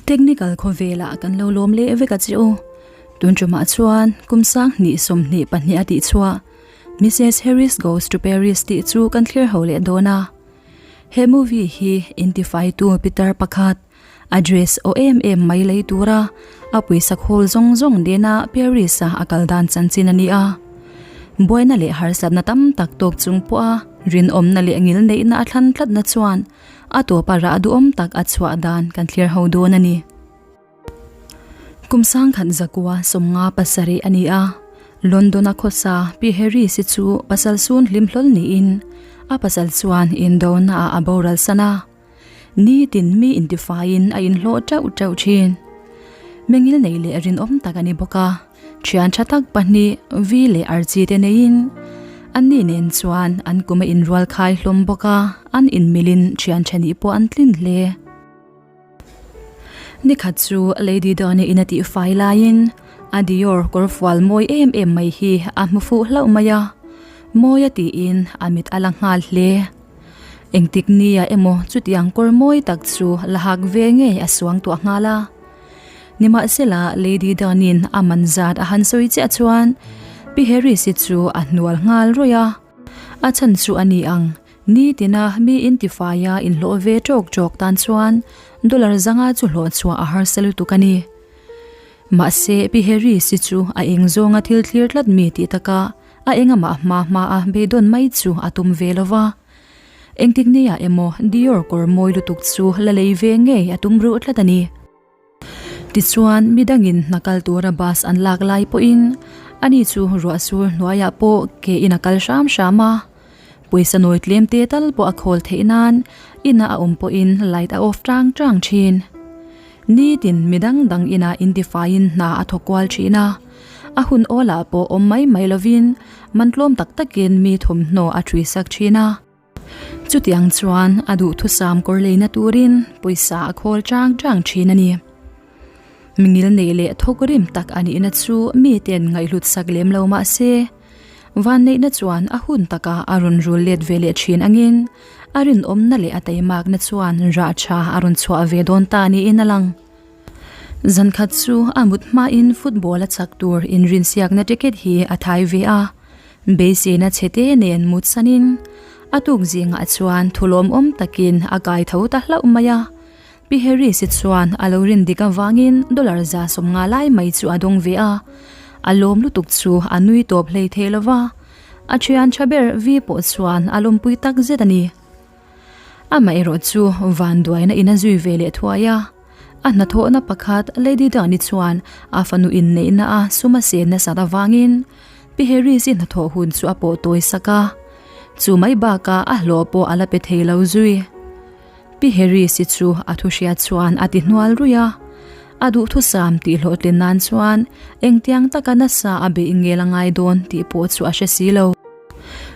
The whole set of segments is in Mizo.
Technical khawvelah kan lo lawm leh vek a che u. Tun tumah chuan kum sang hnih 22 a tih chhuah Mrs Harris Goes to Paris tih chu kan thlir ho leh dawn a. He movie hi intifaitu pitar pakhat a dress aw em em mai lei tura a pawisa khawl zawng zawng nena Paris a a kal dan chanchin a ni a. Buaina leh harsatna tam tak tawk chung pawha rinawmna leh ngil neihna a thlan tlatna chuan a tawpa rah duhawm tak a chhuah dan kan thlir ho dawn a ni. Kum sangkhat zakua 57 a ni a, London-a khawsa Pi Harris-i chu pasal sun hlim hlawl niin a pasal chuan indona-ah a boral san a. Nitin mi intifaiin a inhlawh teuh teuh thin. Mengil nei leh rinawm tak a ni bawk a, thian tha tak pahnih Vi leh Archie te neiin anni nen chuan an kum a inrual khai hlawm bawk a, an inmilin thian tha nih pawh an tlin hle. Nikhat chu Lady Dawni in a tih fai laiin a Dior kawr fual mawi em em mai hi a hmu fuh hlauh mai a, mawi a tiin a mit a la nghal hle. Engtik nia emaw chutiang kawr mawi tak chu la hak ve ngei a suang tuah nghal a. Nimahsela Lady Dawnin a man zat a han sawi chiah chuan Pi Harris-i chu a hnual nghal rawih a, a chhan chu a ni ang Nitina mi intifaia inhlawh ve tawk tawk tan chuan dollar zanga chu hlawh chhuah a harsa lutuk a ni. Mahse, Pi Harris-i chu a eng zawnga thil thlir tlat mi tih taka a engamah hma hma a beidawn mai chu a tum ve lo va. Engtik nia emaw Dior kawr mawi lutuk chu la lei ve ngei a tum ruh tlat a ni. Tichuan, midangin hna kal tura bus an lak lai pawhin ani chu ruah sur hnuaiah pawh ke in a kal hram hram a. Pawisa nawi tlem te tal pawh a khawl theih nan ina a awm pawhin light a off tang tang thin. Nitin midang dang inah intifaiin hna a thawk kual thin a. A hun awlah pawh awm mai mai lovin man tlawm tak takin mi thawmhnaw a thui sak thin a. Chutiang chuan a duhthusam kawr leina turin pawisa a khawl chang chang thin a ni. Mingil nei leh thawk rim tak a nihna chu miten ngaihhlut sak lem lo mah se, vanneihna chuan a hun taka a rawn rul let ve leh thin angin a rinawmna leh a teimakna chuan rah tha a rawn chhuah ve dawn ta niin a lang. Zankhat chu a mut hmain football a chak tur inrinsiakna ticket hi a thai ve a. Beiseina chhete nen mut sanin a tuk zingah chuan thulawmawm takin a kai tho ta hlauh mai a. Pi Harris-i chuan a lo rin dik avangin dollar 150 lai mai chu a dawng ve a. A lawm lutuk chu a nui tawp hlei thei lo va, a thian tha ber Vi pawh chuan a lawmpui tak zet a ni. Amaherawh chu vanduaina in a zui ve leh thuai a. A hnathawhna pakhat Lady Dani chuan a fanu inneihna a sum a sen nasat avangin Pi Harris-i hnathawh hun chu a pawh tawi sak a, chu mai bakah a hlawh pawh a la pe thei lo zui. Pi Harris-i chu a thu hriat chuan a ti hnual ruih a, a duhthusam tih hlawhtlin nan chuan engtiang taka nasa a beih ngel a ngai dawn tih pawh chu a hre si lo.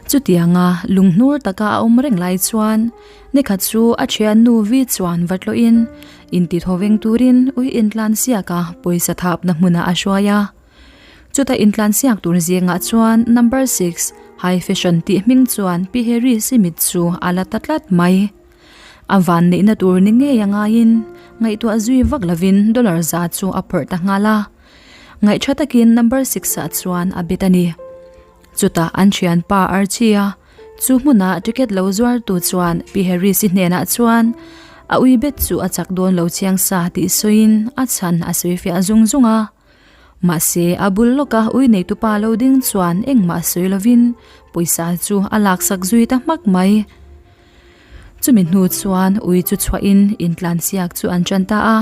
Chutianga lunghnur taka a awm reng lai chuan Nikhat chu a thiannu Vi chuan va tlawhin inti thawveng turin ui intlan siak a pawisa thapna hmunah a hruai a. Chuta intlan siak tur zingah chuan number six high fashion tih hming chuan Pi Harris-i mit chu a la ta tlat mai. A van neihna tur ni ngei a ngaiin ngaihtuah zui vak lovin dollar za chu a phawrh ta nghal a. Ngaihṭha takin number six ah chuan a bet a ni. Chutah an thianpa Archie-a Chu hmunah ticket lo zuartu chuan Pi Harris-i hnenah chuan a ui bet chu a chak dawn lo chiang sa tih sawiin a chhan a sawi fiah zung zung a. Mahse, a bul lawka ui neitupa lo ding chuan engmah sawi lovin pawisa chu a laksak zui ta hmak mai. Chumi hnu chuan ui chu chhuahin intlansiak chu an tan ta a.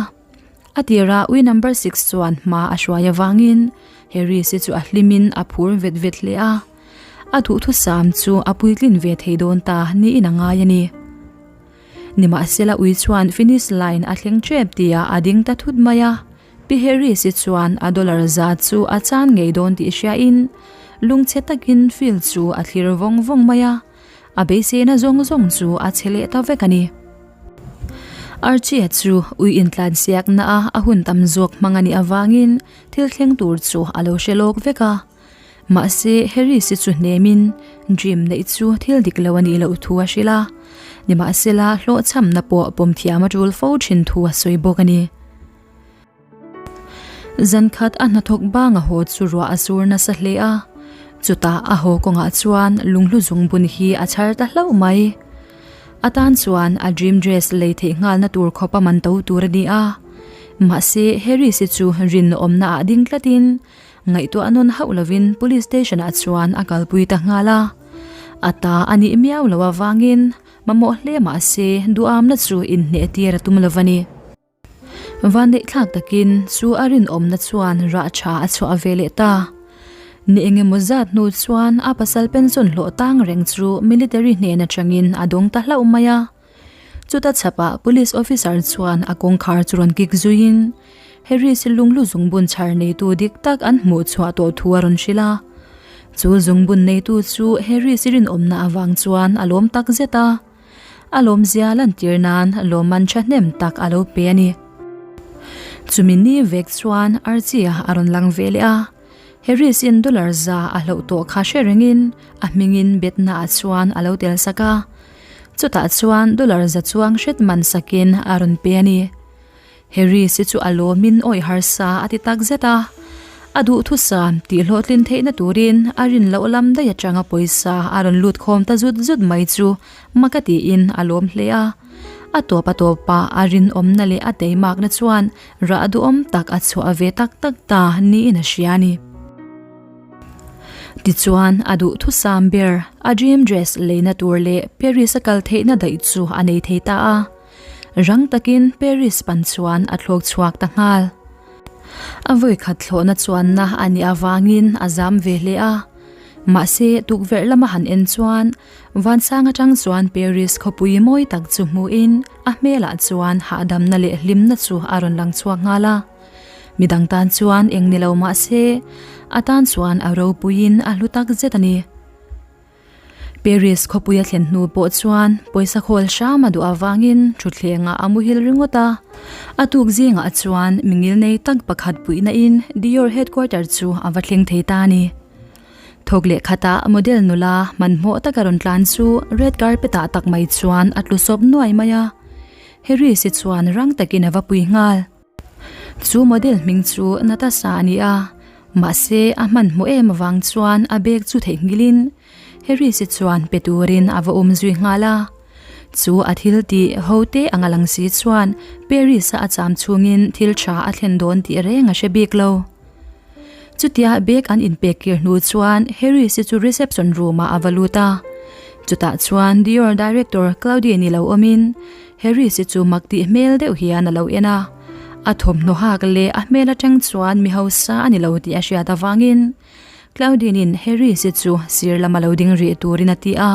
A tirah ui number six chuan hma a hruai avangin Harris-i chu a hlimin a phur vet vet hle a. A duhthusam chu a puitlin ve thei dawn ta niin a ngai a ni. Nimahsela ui chuan finish line a thleng tep tia a ding ta thut mai a. Pi Harris-i chuan a dollar zat chu a chan ngei dawn tih hriain lungchhe takin field chu a thlir vawng vawng mai a. A beiseina zawng zawng chu a che leh ta vek a ni. Archie-a chu ui intlansiakna a a hun tam zawk hmang a nih avangin thil thleng tur chu a lo hre lawk vek a. Mahse, Harris-i chu hnemin dream neih chu thil dik lo a nih loh thu a hrilh a. Nimahsela, hlawhchhamna pawh pawm thiam a tul fo thin thu a sawi bawk a ni. Zan khat a hnathawk bang a haw chu ruah a sur nasa hle a, chutah a haw kawngah chuan lunghlu zungbun hi a chhar ta hlauh mai. A tan chuan a dream dress lei theih nghalna tur khawp a man to tur a ni a. Mahse, Harris hi chu rinawmna ah ding tlatin ngaihtuah nawn hauh lovin police station ah chuan a kalpui ta nghal a. A ta a nih miau loh avangin mamawh hle mahse duhamna chu inhneh tir a tum lo a ni. Vanneihthlak takin chu a rinawmna chuan rah tha a chhuah ve leh ta. Ni engemaw zat hnu chuan a pasal pension hlawh tang reng chu military hnen atangin a dawng ta hlauh mai a. Chuta chhapah police officer chuan a kawngkhar chu rawn kik zuiin Harris lunglu zungbun chhar neitu dik tak an hmuh chhuah tawh thu a rawn hrilh a. Chu zungbun neitu chu Harris rinawmna avang chuan a lawm tak zet a. A lawmzia lantir nan lawmman thahnem tak a lo pe a ni. Chumi ni vek chuan Archie a rawn lang ve leh a, Harris in dollar za a hloh tawh kha hre rengin a hmingin betna ah chuan a lo tel sak a, chutah chuan dollar za chuang hret man sakin a rawn pe a ni. Harris hi chu a lawmin awih harsa a ti tak zet a, a duhthusam tih hlawhtlin theihna turin a rin loh lam daih atanga pawisa a rawn lut khawm ta zut zut mai chu mak a tiin a lawm hle a. A tawp a tawpah a rinawmna leh a teimakna chuan rah duhawm tak a chhuah ve tak tak ta niin a hria a ni. Tichuan a duhthusam ber a dream dress leina tur leh Paris a kal theihna daih chu a nei thei ta a. Rang takin Paris pan chuan a thlawk chhuak ta nghal. A vawikhat thlawhna chuanna a nih avangin a zam ve hle a. Mahse, tukverh lama han en chuan vansang atang chuan Paris khawpui mawi tak chu hmuhin a hmelah chuan hahdamna leh hlimna chu a rawn lang chhuak nghal a. Midang tan chuan eng ni lo mahse, a tan chuan a ropuiin a hlu tak zet a ni. Paris khawpui a thlen hnu pawh chuan pawisa khawl hram a duh avangin thutthlengah a muhil ringawt a. A tuk zingah chuan mingil nei tak pakhat puihna in Dior headquarter chu a va thleng thei ta a ni. Thawk leh khatah model nula hmanhmawh taka rawn tlan chu red carpet ah tak mai chuan a tlu sawp nuai mai a. Harris-i chuan rang takin a va pui nghal. Chu model hming chu Natasha a ni a, mahse a hmanhmawh em avang chuan a bag chu theihnghilhin Harris-i chuan pe turin a va awm zui nghal a. Chu a thil tih ho te anga lang si chuan Paris-a a cham chhungin thil tha a thlen dawn tih reng a hre bik lo. Chutia bag an inpek kir hnu chuan Harris-i chu reception room-ah a va lut a. Chutah chuan Dior director Claudine-i lo awmin Harris-i chu mak tih hmel deuh hian a lo en a, a thawmhnaw hak leh a hmel atang chuan mi hausa a ni lo tih a hriat avangin Claudine-in Harris-i chu sir lama lo ding rih turin a ti a.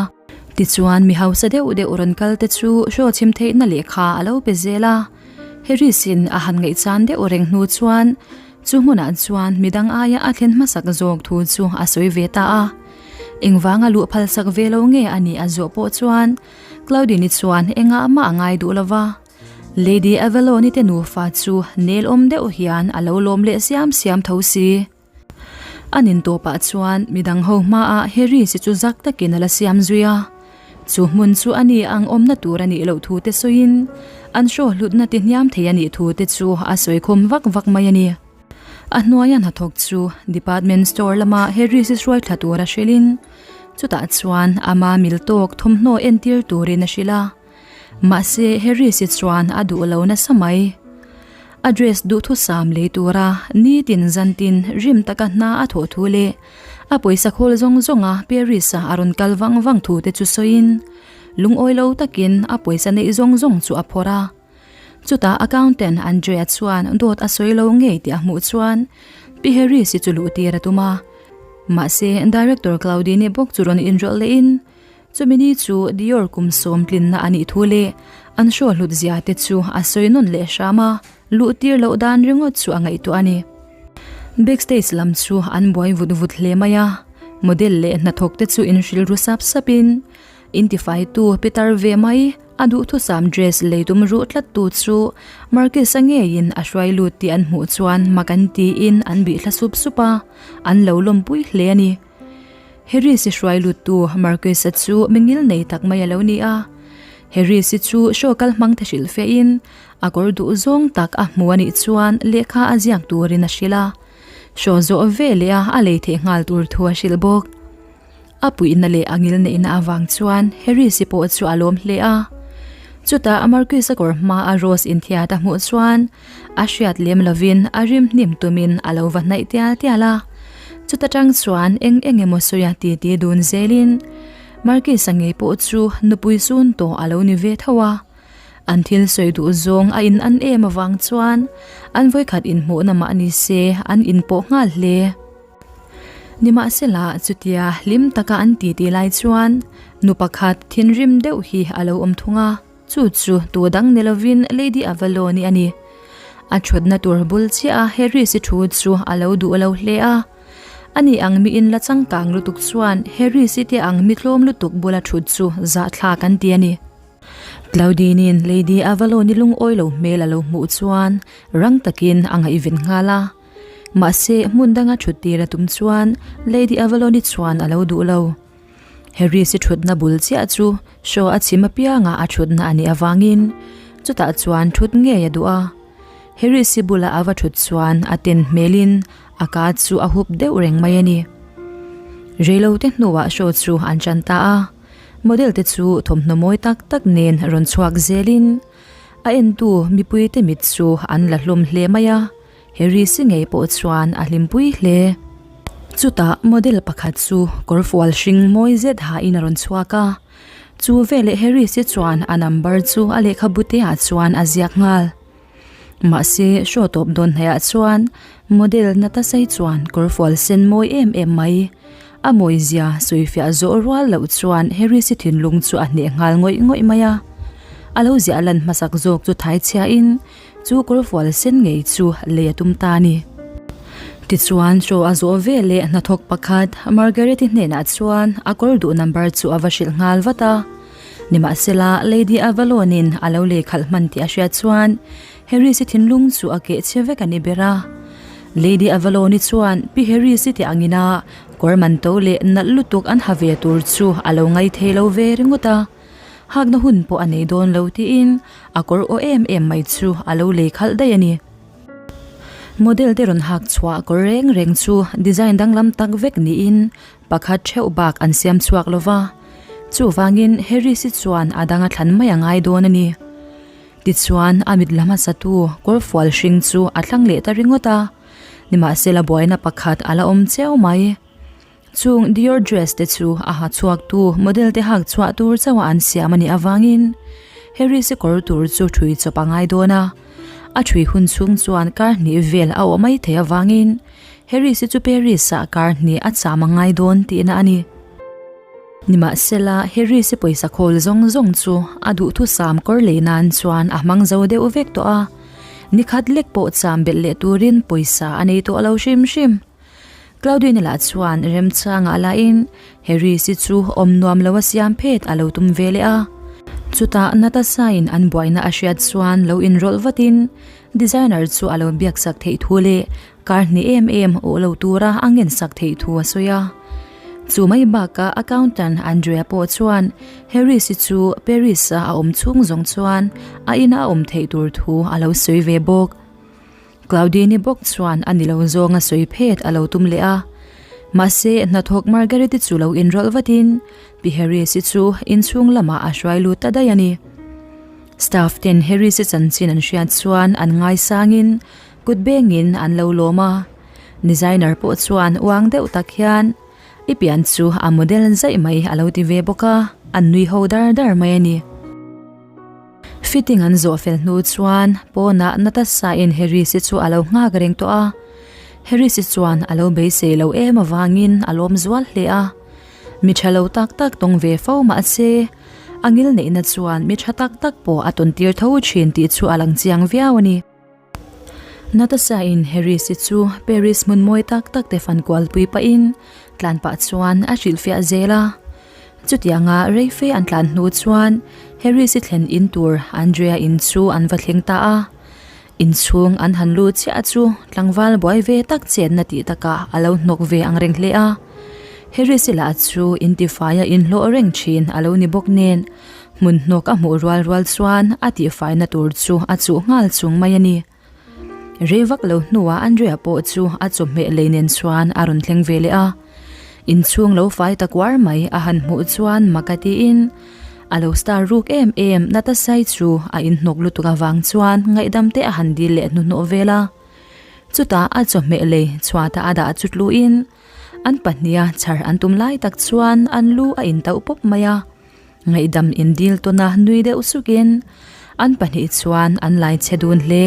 Tichuan mi hausa deuh deuh rawn kal te chu hraw chhim theihna lehkha a lo pe zel a, Harris-in a han ngaihchan deuh reng hnu chuan chu hmunah chuan midang aia a thlen hmasak zawk thu chu a sawi ve ta a. Engvanga luh phalsak ve lo nge a nih a zawh pawh chuan Claudine-i chuan engah mah a ngai duh lo va, Lady Avalon-i te nufa chu nel awm deuh hian a lo lawm leh siam siam tho si. An intawpah chuan midang ho hmaah Harris-i chu zak takin a la siam zui a, chu hmun chu a ni ang awmna tur a nih loh thu te sawiin an hraw hlutna ti hniam thei a nih thu te chu a sawi khum vak vak mai a ni. A hnuaia hnathawk chu department store lama Harris-i hruai thla tura hrilhin chutah chuan ama mil tawk thawmhnaw entir turin a hrilh a. Mahse Harris-i chuan a duh lo nasa mai. A dress duhthusam lei tura nitin zantin rim taka hna a thawh thu leh a pawisa khawl zawng zawnga Paris-a a rawn kal vang vang thu te chu sawiin lungawi lo takin a pawisa neih zawng zawng chu a phawrh a. Chutah accountant Andrea chuan dawt a sawi lo ngei tih a hmuh chuan Pi Harris-i chu luh tir a tum a. Mahse, Director Claudine bawk chu rawn inrawlh lehin chumi ni chu Dior kum sawm tlinna a nih thu leh an hraw hlut zia te chu a sawi nawn leh hram a, luh tir loh dan ringawt chu a ngaihtuah a ni. Backstage lam chu an buai vut vut hle mai a, model leh hnathawk te chu inhrilh ru sap sapin intifaitu Peter ve mai A duhthusam dress lei tum ruh tlat tu chu Marcus-a ngeiin a hruai lut tih an hmuh chuan mak an tiin an bih thla sup sup a, an lo lawmpui hle a ni. Harris-i hruai lut tu Marcus-a chu mingil nei tak mai a lo ni a. Harris-i chu show kal hmang te hrilh fehin a kawr duh zawng tak a hmu a nih chuan lehkha a ziak turin a hrilh a. Show zawh ve leh a a lei theih nghal tur thu a hrilh bawk. A puihna leh a ngil neihna avang chuan Harris-i pawh chu a lawm hle a. Chutah Marcus-a kawr hma a Rose inthiat a hmuh chuan a hriat lem lovin a rim hnim tumin a lo va hnaih tial tial a. Chuta tang chuan eng eng emaw sawi a titi dun zelin Marcus-a ngei pawh chu nupui sun tawh a lo ni ve tho a. An thil sawi duh zawng a in an em avang chuan an vawikhat inhmuhna mah ni se an inpawh nghal hle. Nimahsela, chutia hlim taka an titi lai chuan nu pakhat thinrim deuh hi a lo awm thung a, chu chu tu dang ni lovin Lady Avalon-i a ni. A thutna tur bul chiah a Harris-i thu chu a lo duh lo hle a. Ani ang mi inla changkang lutuk chuan Harris-i te ang mi tlawm lutuk bula thut chu zahthlak an ti a ni. Claudine-in Lady Avalon-i lungawi lo hmel a lo hmuh chuan rang takin a ngaihven nghal a. Mahse, hmun danga thut tir a tum chuan Lady Avalon-i chuan a lo duh lo. Harris-i thutna bul chiah chu show a chhim apianga a thutna a nih avangin chutah chuan thut ngei a duh a. Harris-i bula a va thut chuan a ten hmelin a ka chu a hup deuh reng mai a ni. Reilote hnuah show chu an tan ta a, model te chu thawmhnaw mawi tak tak nen rawn chhuak zelin a entu mipuite mit chu an la hlawm hle mai a. Harris-i ngei pawh chuan a hlimpui hle. Chutah model pakhat chu kawrfual hring mawi zet hain a rawn chhuak a, chu veleh Harris-i chuan a number chu a lehkhabu te ah chuan a ziak nghal. Mahse show tawp dawn hnaihah chuan model Natasha-i chuan kawrfual sen mawi em em mai a mawizia sawifiah zawh rual loh chuan Harris-i thinlung chu a hneh nghal ngawih ngawih mai a. A lo ziah lan hmasak zawk chu thaichhiain Chu kawrfual sen ngei chu lei a tum ta a ni. Tichuan, chaw a zawh ve leh hnathawk pakhat Margaret-i hnenah chuan a kawr duh number chu a va hrilh nghal vat a. Nimahsela, Lady Avalon-in a lo lei khalh hman tih a hriat chuan Harris-i thinlung chu a keh chhe vek a ni ber a. Lady Avalon-i chuan Pi Harris-i tih angina kawr man to leh nalh lutuk an ha ve tur chu a lo ngai thei lo ve ringawt a. Hakna hun pawh a nei dawn lo tiin a kawr aw em em mai chu a lo lei khalh daih a ni. Model te rawn hak chhuah kawr reng reng chu design danglam tak vek niin pakhat theuh bak an siam chhuak lo va, chuvangin Harris-i chuan a dang a thlan mai a ngai dawn a ni. Tichuan a mit la hmasa tu kawr fual hring chu a thlang leh ta ringawt a, nimahsela buaina pakhat a la awm cheu mai. Chung Dior dress te chu a ha chhuak tu model te hak chhuah tur chauh a an siam a nih avangin Harris-i kawr tur chu thui chawp a ngai dawn a, a thui hun chhung chuan kar hnih vel a awh mai thei avangin Harris-i chu Paris-ah kar hnih a cham a ngai dawn tihna a ni. Nimahsela Harris-i pawisa khawl zawng zawng chu a duhthusam kawr lei nan chuan a hmang zo deuh vek tawh a, nikhat lek pawh cham belh leh turin pawisa a nei tawh lo hrim hrim. Claudine lah chuan remchangah lahin Harris-i chu awm nuam lo a siam phet a lo tum ve leh a. Chutah Natasha-in an buaina a hriat chuan lo inrawlh vatin designer chu a lo biaksak theih thu leh kar hnih em em awh lo tura a ngensak theih thu a sawi a. Chu mai bakah accountant Andrea pawh chuan Harris-i chu Paris-a a awm chhung zawng chuan a ina a awm theih tur thu a lo sawi ve bawk. Claudine-i bawk chuan a ni lo zawng a sawi phet a lo tum leh a. Mahse, hnathawk Margaret-i chu lo inrawlh vatin Pi Harris-i chu inchhung lamah a hruai lut ta daih a ni. Staff ten Harris-i chanchin an hriat chuan an ngaisangin kut bengin an lo lawm a. Designer pawh chuan uang deuh tak hian I pian chu a model zaih mai a lo ti ve bawk a, an nui ho dar dar mai a ni. Fitting an zawh fel hnu chuan pawnah Natasha-in Harris-i chu a lo nghak reng tawh a. Harris-i chuan a lo beisei lo em avangin a lawm zual hle a. Mi tha lo tak tak tawng ve fo mahse, a ngil neihna chuan mi tha tak tak pawh a tawn tir tho thin tih chu a lang chiang viau a ni. Natasha-in Harris-i chu Paris hmun mawi tak tak te fan kualpui pahin tlan pah chuan a hrilhfiah zel a. Chutianga rei fe an tlan hnu chuan Harris-i thlen in tur Andrea in chu an va thleng ta a. Inchhung an han lut chiah chu tlangval buai ve tak chenna tih takah a lo hnawk ve ang reng hle a. Harris-i lah chu intifaia inhlawh reng thin a lo ni bawk nen, hmun hnawk a hmuh rual rual chuan a tihfaina tur chu a chuh nghal chung mai a ni. Rei vak lo hnuah Andrea pawh chu a chawhmeh lei nen chuan a rawn thleng ve leh a. Inchhung lo fai ta kuar mai a han hmuh chuan mak a tiin a lo star ruk em em Natasai chu a inhnawk lutuk avang chuan ngaihdam te a han dil leh hnuhnawh vel a. Chutah a chawhmeh lei chhuatah a dah chu tluin an pahniha chhar an tum lai tak chuan an lu a intauh pawp mai a. Ngaihdam indil tawna nui deuh sukin an pahnih chuan an lai che dun hle.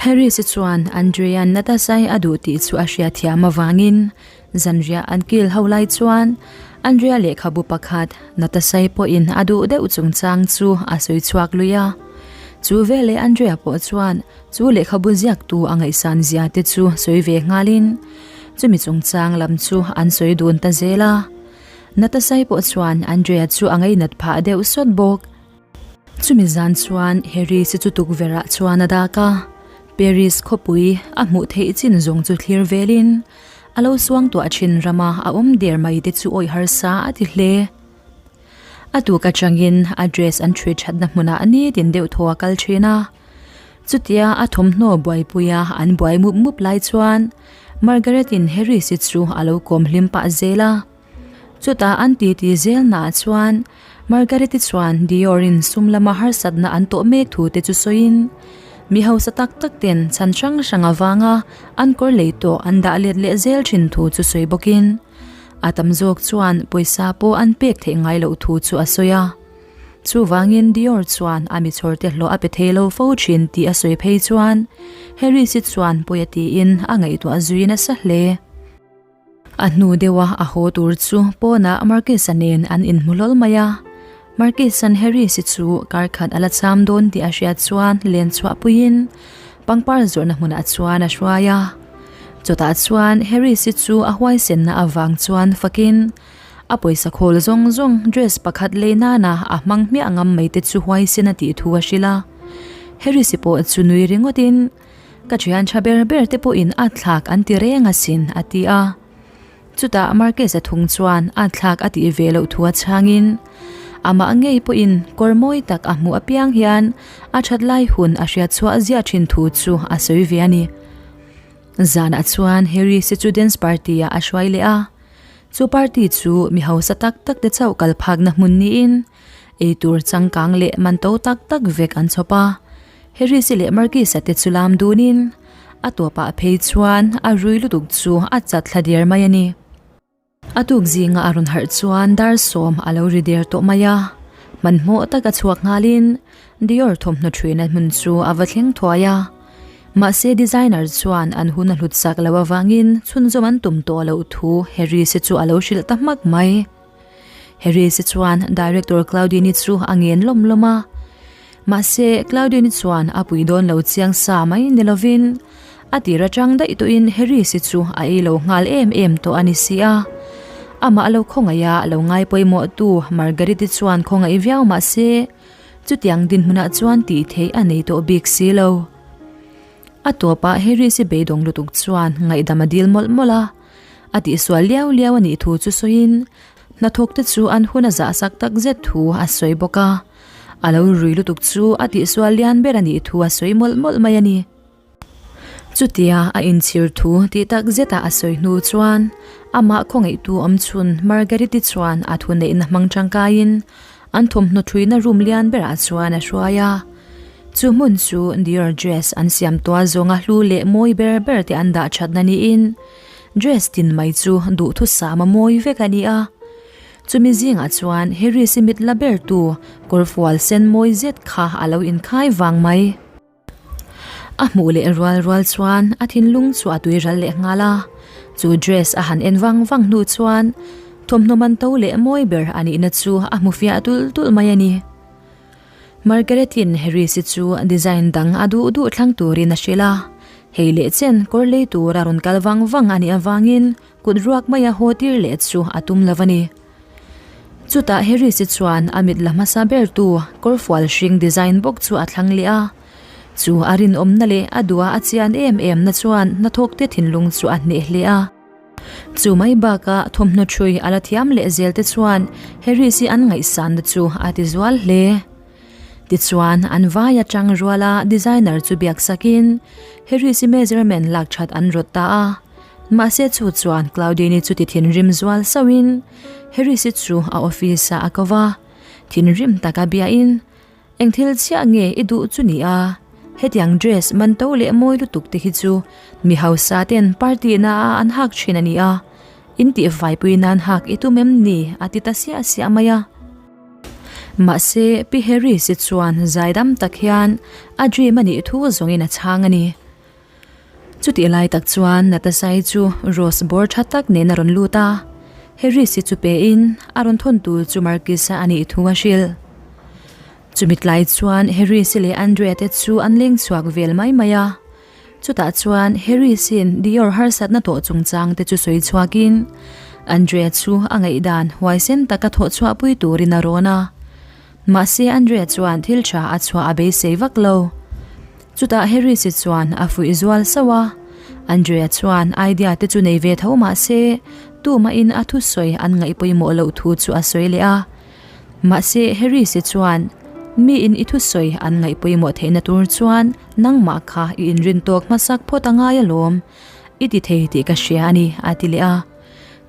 Harris-i chuan Andrea Natasai a duh tih chu a hriatthiam avangin zanriah an kil ho lai chuan Andrea lehkhabu pakhat Natasai pawhin a duh deuh chungchang chu a sawi chhuak lui a. Chu veleh Andrea pawh chuan chu lehkhabu ziaktu a ngaihsan zia te chu sawi ve nghalin chumi chungchang lam chu an sawi dun ta zel a. Natasai pawh chuan Andrea chu a ngainat phah deuh sawt bawk. Chumi zan chuan Harry si chu tukverhah chuan a dak a, Paris khawpui a hmuh theih chin zawng chu thlir velin a lo suang tuah thin rama a awm der mai te chu awih harsa a ti hle. A tuk atangin a dress an ṭhui ṭhatna hmunah nitin deuh thaw a kal ṭhin a. Chutia a thawmhnaw buaipuia an buai mup mup lai chuan Margaret-in Harris-i chu a lo kawm hlim pah zel a. Chutah an titi zelnaah chuan Margaret-i chuan Dior-in sum lama harsatna an tawh mek thu te chu sawiin, mi hausa tak tak ten chhan hrang hrang avanga an kawr lei tawh an dah let leh zel thin thu chu sawi bawkin, a tam zawk chuan pawisa pawh an pek theih ngai loh thu chu a sawi a. Chuvangin Dior chuan a mi chhawrte hlawh a pe thei lo fo thin tih a sawi phei chuan Harris-i chuan pawi a tiin a ngaihtuah zui nasa hle. A hnu deuha a haw tur chu pawnah Marcus-a nen an inhmu hlawl mai a. Marcus-a'n Harris-i chu kar khat a la cham dawn tih a hriat chuan len chhuah puiin pangpar zawrhna hmunah chuan a hruai a. Chutah chuan Harris-i chu a huaisenna avang chuan fakin a pawisa khawl zawng zawng dress pakhat lei nana a hmang hmiah ngam mai te chu huaisen a tih thu a hrilh a. Harris-i pawh chu nui ringawtin Ka thian tha ber ber te pawhin a thlak an ti reng asin, a ti a. Chutah Marcus-a thung chuan a thlak a tih ve loh thu a chhangin, amah ngei pawhin kawr mawi tak a hmuh apiang hian a that lai hun a hriat chhuah ziah thin thu chu a sawi ve a ni. Zanah chuan Harry si chu dance party-ah a hruai leh a. Chu party chu mi hausa tak tak te chauh kal phakna hmun niin eitur changkang leh man to tak tak vek an chhawp a. Harris-i leh Marcus-a te chu lam dunin a tawpah phei chuan a rui lutuk chu a chat thla der mai a ni. A tuk zinga a rawn harh chuan dar sawm a lo ri der tawh mai a, hmanhmawh taka chhuak nghalin Dior thawmhnaw thuina hmun chu a va thleng thuai a. Mahse designer chuan an hun a hlut sak loh avangin chhunzawm an tum tawh loh thu Harris-i chu a lo hrilh ta hmak mai. Harris-i chuan Director Claudine-i chu a ngen lawm lawm a. Mahse, Claudine-i chuan a pui dawn lo chiang sa mai ni lovin, a tir atang daih tawhin Harris-i chu a ei lo nghal em em tawh a ni si a. Amah lo khawngaih a lo ngai pawimawhtu Margaret-i chuan khawngaih viau mahse, chutiang dinhmunah chuan tih theih a nei tawh bik si lo. A tawpah Harris-i beidawng lutuk chuan ngaihdam a dil mawlh mawlh a. A tihsual liau liau a nih thu chu sawiin hnathawk te chu an hun a zah sak tak zet thu a sawi bawk a. A lo rui lutuk chu a tihsual lian ber a nih thu a sawi mawlh mawlh mai a ni. Chutia a inchhir thu tih tak zeta a sawi hnu chuan amah khawngaihtu awmchhun Margaret-i chuan a thuneihna hmang tangkaiin An thawmhnaw thuina room lian berah chuan a hruai a, chu hmun chu Dior dress an siam tual zawnga hlu leh mawi ber ber te an dah thatna niin dress tin mai chu duhthusam a mawi vek a ni a. Chumi zingah chuan Harris-i mit la ber tu kawrfual sen mawi zet kha a lo inkhai vang mai. A hmuh leh rual rual chuan a thinlung chu a tui ral leh nghal a, chu dress a han en vang vang hnu chuan thawmhnaw man to leh mawi ber a nihna chu a hmu fiah tulh tulh mai a ni. Margaret-in Harris-i chu design dang a duh duh thlang turin a hrilh a, hei leh chen kawr lei tur a rawn kal vang vang a nih avangin kut ruak maia haw tir leh chu a tum lo a ni. Chutah Harris-i chuan a mit la hmasa ber tu kawrfual hring design bawk chu a thlang leh a, chu a rinawmna leh a duha a chian em em na chuan hnathawkte thinlung chu a hneh hle a. Chu mai bakah thawmhnaw ṭhui a la thiam leh zel te chuan Harris-i an ngaihsanna chu a ti zual hle. Tichuan, an vai atang ruala designer chu biak sakin Harris-i measurement lak that an rawt ta a. Mahse chu chuan Claudine-i chu ti thinrim zual sauhin Harris-i chu a office-ah a ko va. Thinrim taka biain, Eng thil chiah nge i duh chu ni a? Hetiang dress man to leh mawi lutuk te hi chu mi hausa ten party na ah an hak thin a ni a, in tih vaipui nan hak i tum em ni? a ti ta siah siah mai a. Mahse, Pi Harris-i chuan zaidam tak hian a dream a nih thu zawngin a chhang a ni. Chutih lai tak chuan Natasai chu rose bawr tha tak nen a rawn lut a, Harris-i chu pe in a rawn thawn tur chu Marcus-a a nih thu a hrilh. Chumi tlai chuan Harris-i leh Andrea te chu an leng chhuak vel mai mai a, chutah chuan Harris-in Dior harsatna tawh chungchang te chu sawi chhuakin Andrea chu a ngaihdan huaisen taka thawh chhuahpui turin a rawn a. Mahse Andrea chuan thil tha a chhuah a beisei vak lo. Chutah Harris-i chuan a fuih zual sauh a, Andrea chuan idea te chu nei ve tho mah se, tumahin a thusawi an ngaih pawimawh loh thu chu a sawi leh a. Mahse Harris-i chuan, Miin i thusawi an ngaih pawimawh theihna tur chuan nangmah kha i inrin tawk hmasak phawt a ngai alawm, i ti thei tih ka hria a ni, a ti leh a.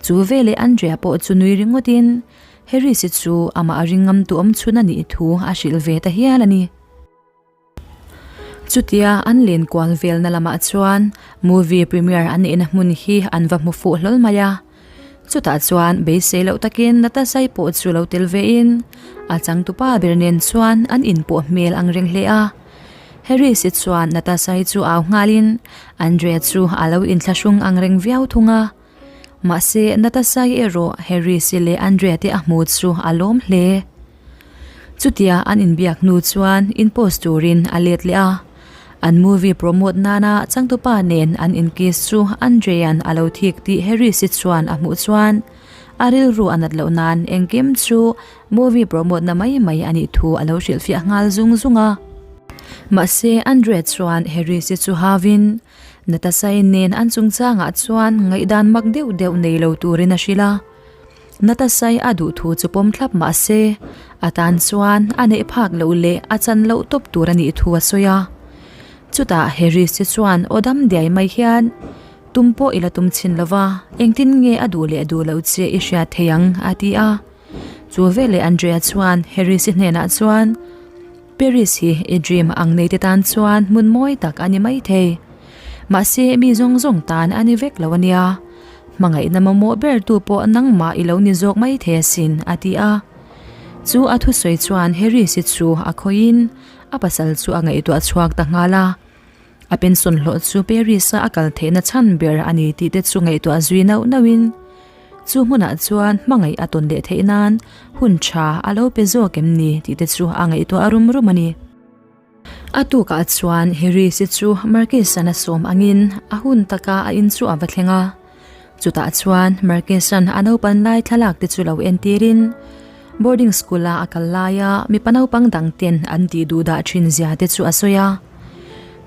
Chu veleh Andrea pawh chu nui ringawtin Harris-i chu amah a ringngam tu awm chhun a nih thu a hrilh ve ta hial a ni. Chutia an len kual velna lamah chuan movie premiere an neihna hmun hi an va hmu fuh hlawl mai a. Chutah chuan beisei loh takin Natasai pawh chu lo tel vein a changtupa ber nen chuan an inpawh hmel ang reng hle a. Harris-i chuan Natasai chu au nghalin Andrea chu a lo inthlahrung ang reng viau thung a. Mahse Natasai erawh Harris-i leh Andrea te a hmu chu a lawm hle. Chutia an inbiak hnu chuan in post turin a let leh a, an movie promote nana changtupa nen an inkiss chu Andrea'n a lo thik tih Harris-i chuan a hmuh chuan a rilru a nat loh nan engkim chu movie promote na mai mai a nih thu a lo hrilhfiah nghal zung zung a. Mahse Andrea chuan Harris-i chu hauin Natasha-i nen an chungchangah chuan ngaihdan mak deuh deuh nei lo turin a hrilh a. Natasai a duh thu chu pawm thlap mah se, a tan chuan a neih phak loh leh a chan loh tawp tur a nih thu a sawi a. Chutah Harris-i chuan aw dam diai mai hian, Tum pawh i la tum chhin lo va, engtin nge a duh leh duh loh che i hriat thei ang? a ti a. Chu veleh Andrea chuan Harris-i hnenah chuan, Paris hi i dream ang nei te tan chuan hmun mawi tak a ni maithei. Mahse mi zawng zawng tan a ni vek lo a nia. Hmangaihna mamawh ber tu pawh nangmah i lo ni zawk mai thei asin, a ti a. Chu a thusawi chuan Harris-i chu a khawihin a pasal chu a ngaihtuah chhuak ta nghal a. A pension hlawh chu Paris-a a kal theihna chhan ber a ni tih te chu ngaihtuah zui nauh nauhin chu hmunah chuan hmangaih a tawn leh theih nan hun tha a lo pe zawk em ni tih te chu a ngaihtuah rum rum a ni. A tukah chuan Harris-i chu Marcus-a'n a sawm angin a hun taka a in chu a va thleng a. Chutah chuan Marcus-a'n a naupan lai thlalak te chu lo entirin boarding school-a a kal laia mipa naupang dang ten an tih duh dah thin zia te chu a sawi a.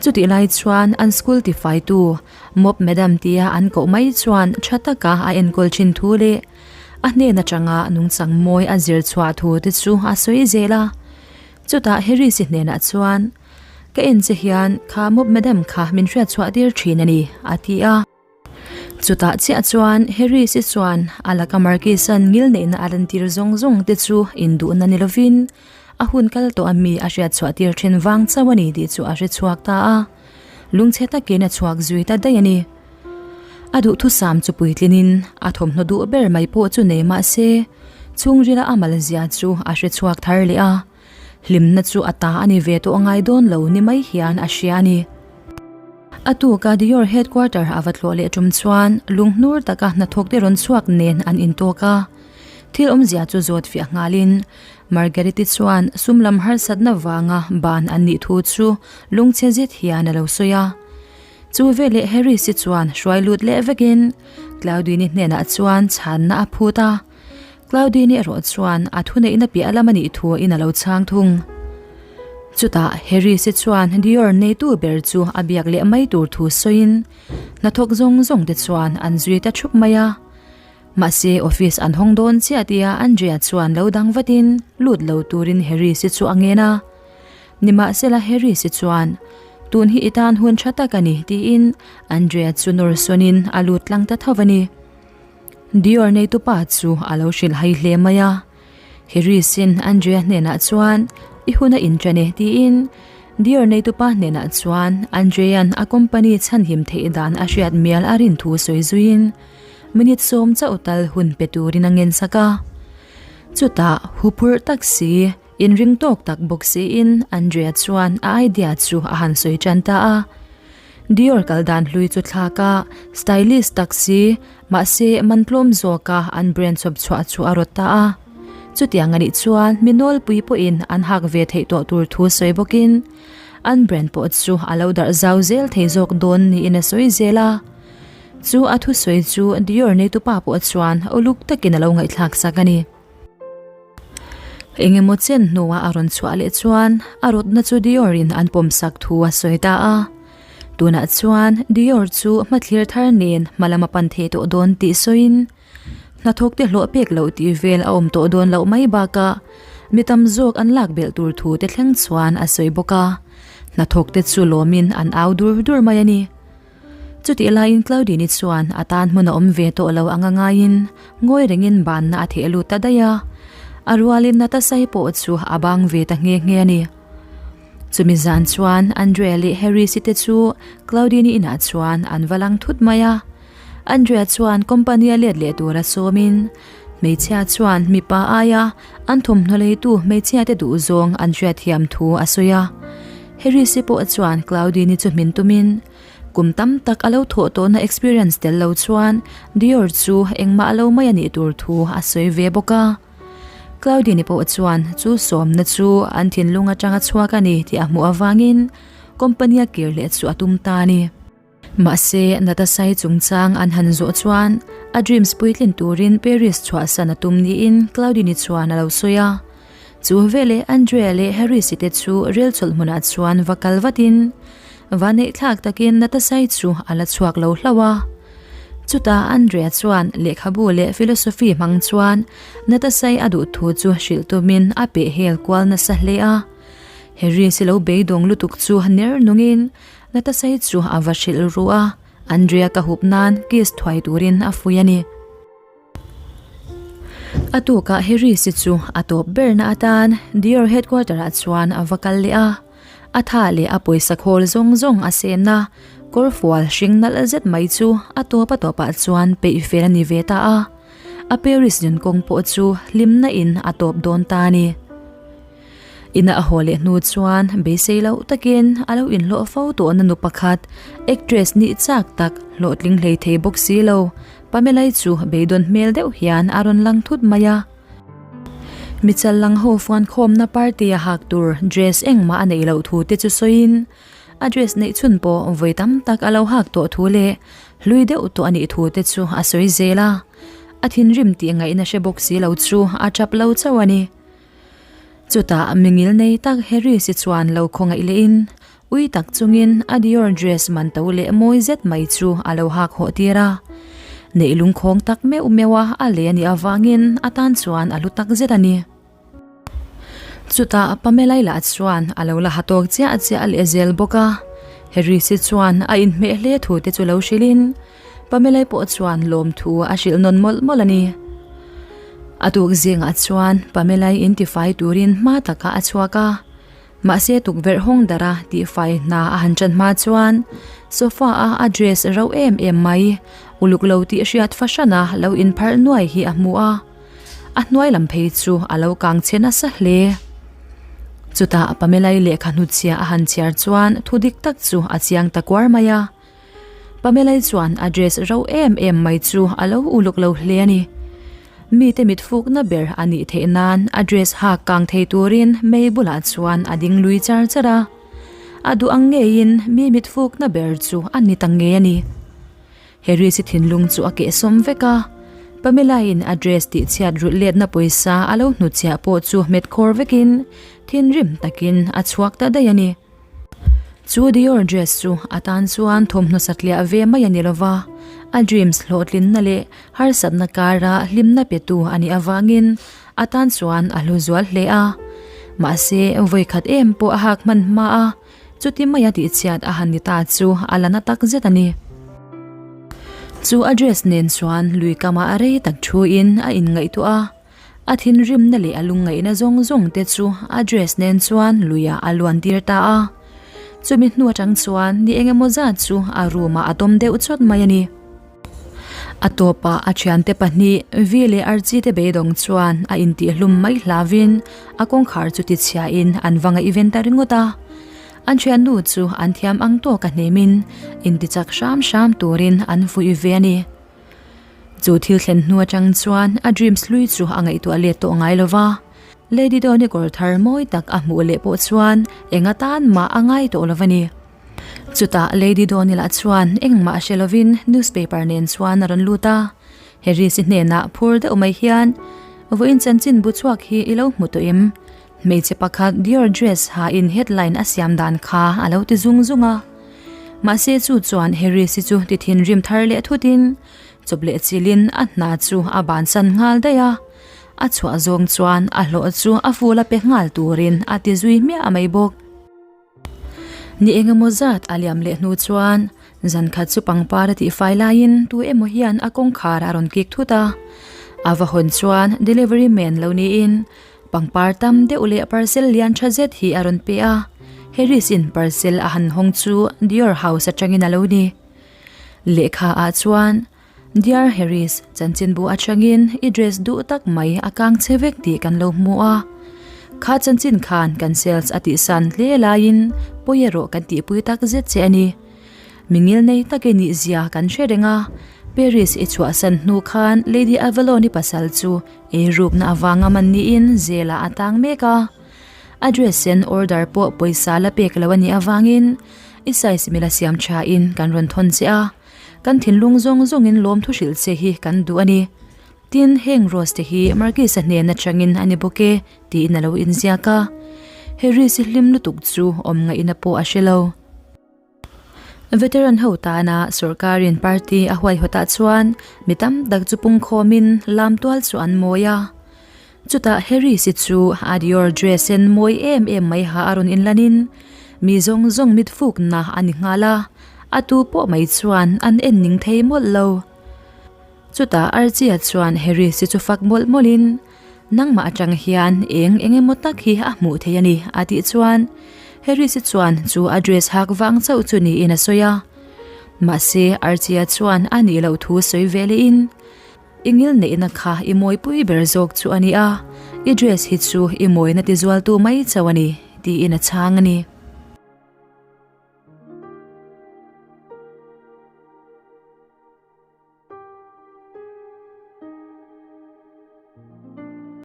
Chutih lai chuan an school tifaitu Mop Madam tia an koh mai chuan tha taka a enkawl thin thu leh a hnen atanga nungchang mawi a zir chhuah thu te chu a sawi zel a. Chutah Harris-i hnenah chuan, Ka en che hian kha mop madam kha min hriat chhuah tir thin a ni, a ti a. Chutah chiah chuan Harris-i chuan a laka Marquis-a'n ngil neihna a lantir zawng zawng te chu induhna ni lovin a hun kal tawh a mi a hriat chhuah tir thin vang chauh a ni tih chu a hre chhuak ta a. Lungchhe takin a chhuak zui ta daih a ni. A duhthusam chu puitlinin a thawmhnaw duh ber mai pawh chu nei mah se, chhungrila a mal zia chu a hre chhuak thar leh a, hlimna chu a ta a ni ve tawh ngai dawn lo ni mai hian a hria a ni. A tuka Dior headquarter a va tlawh leh tum chuan lunghnur taka hnathawk te rawn chhuak nen an intawk a, thil awmzia chu zawt fiah nghalin Margareti chuan sum lam harsatna vanga ban an nih thu chu lungchhe zet hian a lo sawi a. Chu veleh Harris-i chuan hruai lut leh vekin Claudine-i hnenah chuan chhanna a phut a, Claudine-i erawh chuan a thuneihna piah lam a nih thuin a lo chhang thung. Chutah Harris-i chuan Dior neitu ber chu a biak leh mai tur thu sawiin hnathawk zawng zawng te chuan an zui ta thup mai a. Mahse office an hawng dawn chiah tia Andrea chuan lo dang vatin lut lo turin Harris-i chu a ngen a. Nimahsela Harris-i chuan, Tun hi i tan hun tha tak a ni, tiin Andrea chu nawr sawnin a lut tlang ta tho a ni. Dior neitupa chu a lo hrilh hai hle mai a. Harris-in Andrea hnenah chuan, I hun a inṭan e, tiin Dior neitupa hnenah chuan Andrea'n a company chhanhim theih dan a hriat mial a rin thu sawi zuiin minute sawm chauh tal hun pe turin a ngensak a. Chutah huphurh tak si Inring tawk tak bawk siin Andrea chuan a idea chu a han sawi tan ta a. Dior kal dan hlui chu thlak a, stylish tak si, mahse man tlawm zawka an brand chawp chhuah chu a rawt ta a. Chutiang anih chuan mi nawlpui pawhin an hak ve theih tawh tur thu sawi bawkin an brand pawh chu a lo darh zau zel thei zawk dawn niin a sawi zel a. Chu a thusawi chu Dior neitupa pawh chuan uluk takin a lo ngaihthlak sak a ni. Engemaw chen hnuah a rawn chhuah leh chuan a rawtna chu Dior in an pawm sak thu a sawi ta a. Tunah chuan Dior chu hmathlir thar nen hma lam a pan thei tawh dawn tih sawiin hnathawk te hlawh pek loh tih vel a awm tawh dawn loh mai bakah mi tam zawk an lak belh tur thu te thleng chuan a sawi bawk a. Hnathawk te chu lawmin an au dur dur mai a ni. Chutih laiin Claudine-i chuan a tan hmun a awm ve tawh lo anga ngaiin ngawi rengin banna a theh lut ta daih a, a rualin Natasha-i pawh chu a bang ve ta nghe nghe a ni. Chumi zan chuan Andrea leh Harris-i te chu Claudine-i inah chuan an va lang thut mai a. Andrea chuan company-a let leh tura sawmin hmeichhia chuan mipa aia an thawmhnaw leitu hmeichhia te duhzawng an hriatthiam thu a sawi a. Harris-i pawh chuan Claudine-i chu hmin tumin Kum tam tak a lo thawh tawhna experience tel lo chuan Dior chu engmah lo mai a nih tur thu a sawi ve bawk a. Claudine pawh chuan chu sawmna chu an thinlung atanga chhuak a ni tih a hmuh avangin company a kir leh chu a tum ta a ni. Mahse, Natasai chungchang an han zawh chuan a dreams puitlin turin Paris chhuahsan a tum niin Claudine chuan a lo sawi a. Chu veleh Andrea leh Harris-i te chu rel chawlh hmunah chuan va kal vatin vaneih thlak takin Natasai chu a la chhuak lo hlauh a. Chutah Andrea chuan lehkhabu leh philosophy hmang chuan Natasai a duh thu chu hrilh tumin a peh hel kual nasa hle a. Harris-i lo beidawng lutuk chu ner nungin Natasai chu a va hrilh ru a, Andrea ka hup nan kiss thuai turin a fuih a ni. A tukah Harris-i chu a tawp berna atan Dior headquarter-ah chuan a va kal leh a. A tha leh a pawisa khawl zawng zawng a sen a, kawrfual hring nalh zet mai chu a tawp a tawpah chuan peih fel a ni ve ta a. A Paris nunkawng pawh chu hlimna in a tawp dawn ta a ni. Ina a haw leh hnu chuan beisei loh takin a lo inhlawh fo tawhna nu pakhat, actress nih chak tak hlawhtling hlei thei bawk si lo, Pamela-i chu beidawn hmel deuh hian a rawn lang thut mai a. Michal lang ho fuan khawmna party a hak tur dress engmah a neih loh thu te chu sawiin a dress neih chhun pawh vawi tam tak a lo hak tawh thu leh hlui deuh tawh a nih thu te chu a sawi zel a. A thinrim tih ngaihna hre bawk si lo chu a tap lo chauh a ni. Chutah mingil nei tak Harris-i chuan lo khawngaih lehin ui tak chungin a Dior dress man to leh mawi zet mai chu a lo hak hawh tir a. Neih lungkhawng tak meuh meuh a a lei a nih avangin a tan chuan a hlu tak zet a ni. Chutah Pamela-i lah chuan a lo la ha tawk chiah chiah leh zel bawk a. Harris-i chuan a inhmeh hle thu te chu lo hrilhin Pamela-i pawh chuan lawmthu a hrilh nawn mawlh mawlh a ni. A tuk zingah chuan Pamela-i intifai turin hma takah a chhuak a, mahse tukverh hawng dara tihfai hna a han ṭan hma chuan sofa-a a dress rauh em em mai, uluk lo tih hriat fahrana lo inpharh nuai hi a hmu a, a hnuai lam phei chu a lo kang chhe nasa hle. Chutah Pamela-i lehkha hnutchhia a han chhiar chuan thu dik tak chu a chiang ta kuar mai a. Pamela-i chuan a dress ro em em mai chu a lo uluk lo hle a ni. Mite mit fukna ber a nih theih nan a dress hak kang thei turin mei bulah chuan a ding lui char char a. A duh ang ngeiin mi mit fukna ber chu a ni ta ngei a ni. Harris-i thinlung chu a kehsawm vek a, Pamela-in a dress tihchhiat rulh letna pawisa a lo hnutchhiah pawh chu hmet khawr vekin thinrim takin a chhuak ta daih a ni. Chu Dior dress chu a tan chuan thawmhnaw satliah ve mai a ni lova, A dreams hlawhtlinna leh harsatna kara hlimna petu a nih avangin a tan chuan a hlu zual hle a. Mahse, vawikhat em pawh a hak hman hma a, chuti maia tihchhiat a han ni ta chu a la na tak zet a ni. Chu a dress nen chuan lui kamah a rei tak thuin a inngaihtuah a. A thinrimna leh a lungngaihna zawng zawng te chu a dress nen chuan luiah a luan tir ta a. Chumi hnu atang chuan ni eng emaw zat chu a room ah a tawm deuh chawt mai a ni. A tawpah a thiante pahnih V leh Archie te beidawng chuan a intihhlum mai hlavin a kawngkhar chu tichhiain an va ngaihven ta ringawt a. An thiannu chu an thiam ang tawk a hnemin intichak hram hram turin an fuih ve a ni. Chu thil thlen hnu atang chuan a dreams hlui chu a ngaihtuah let tawh ngai lova. Lady Dawni kawr thar mawi tak a hmuh leh pawh chuan eng atan mah a ngai tawh lova ni. Chutah Lady Dawni lah chuan engmah hre lovin newspaper nen chuan a rawn lut a. Harris-i hnenah phur deuh mai hian, Vawiin chanchin bu chhuak hi i lo hmu tawh em? Hmeichhe pakhat Dior dress ha in headline a siam dan kha a lo ti zung zung a. Mahse chu chuan Harris-i chu ti thinrim thar leh thutin chawp leh chilhin a hna chu a bansan nghal daih a. A chhuah zawng chuan a hlawh chu a ful a pe nghal turin a ti zui hmiah mai bawk. Ni engemaw zat a liam leh hnu chuan zan khat chu pangpar a tihfai laiin tu emaw hian a kawngkhar a rawn kik thut a. A va hawn chuan delivery man lo niin pangpar tam deuh leh parcel lian tha zet hi a rawn pe a. Harris in parcel a han hawng chu Dior House atangin a lo ni. Lehkha ah chuan Dear Harris, chanchinbu atangin i dress duh tak mai a kang che vek tih kan lo hmu a. Kha chanchin khan kan sales a tihsan hle laiin pawi erawh kan tihpui tak zet che a ni. Mingil nei tak i nih zia kan hre reng a, Paris i chhuahsan hnu khan Lady Avalon-i pasal chu eirukna avanga man niin zelah a tang mek a. A dress sen order pawh pawisa la pek lo a nih avangin i size mila siam thain kan rawn thawn che a. Kan thinlung zawng zawngin lawmthu hrilh che hi kan duh a ni. Tin, heng rose te hi Marquis-a hnen atangin a ni bawk e, tiin a lo inziak a. Harris-i hlim lutuk chu awm ngaihna pawh a hre lo. Veteran ho tana sawrkarin party a huaihawtah chuan mi tam tak chu pungkhawmin lam tual chu an mawi a. Chutah Harris-i chu a Dior dress sen mawi em em mai ha a rawn inlanin mi zawng zawng mit fukna a ni nghal a, a tu pawh mai chuan an en ning thei mawlh lo. Chutah Archie-a chuan Harris-i chu fak mawlh mawlhin, Nangmah atang hian eng eng emaw tak hi a hmuh thei a ni, a tih chuan Harris-i chuan chu a dress hak vang chauh chu niin a sawi a. Mahse Archie-a chuan a nih loh thu sawi ve lehin, I ngil neihna kha i mawipui ber zawk chu a ni a, i dress hi chu i mawina tizualtu mai chauh a ni, tiin a chhang a ni.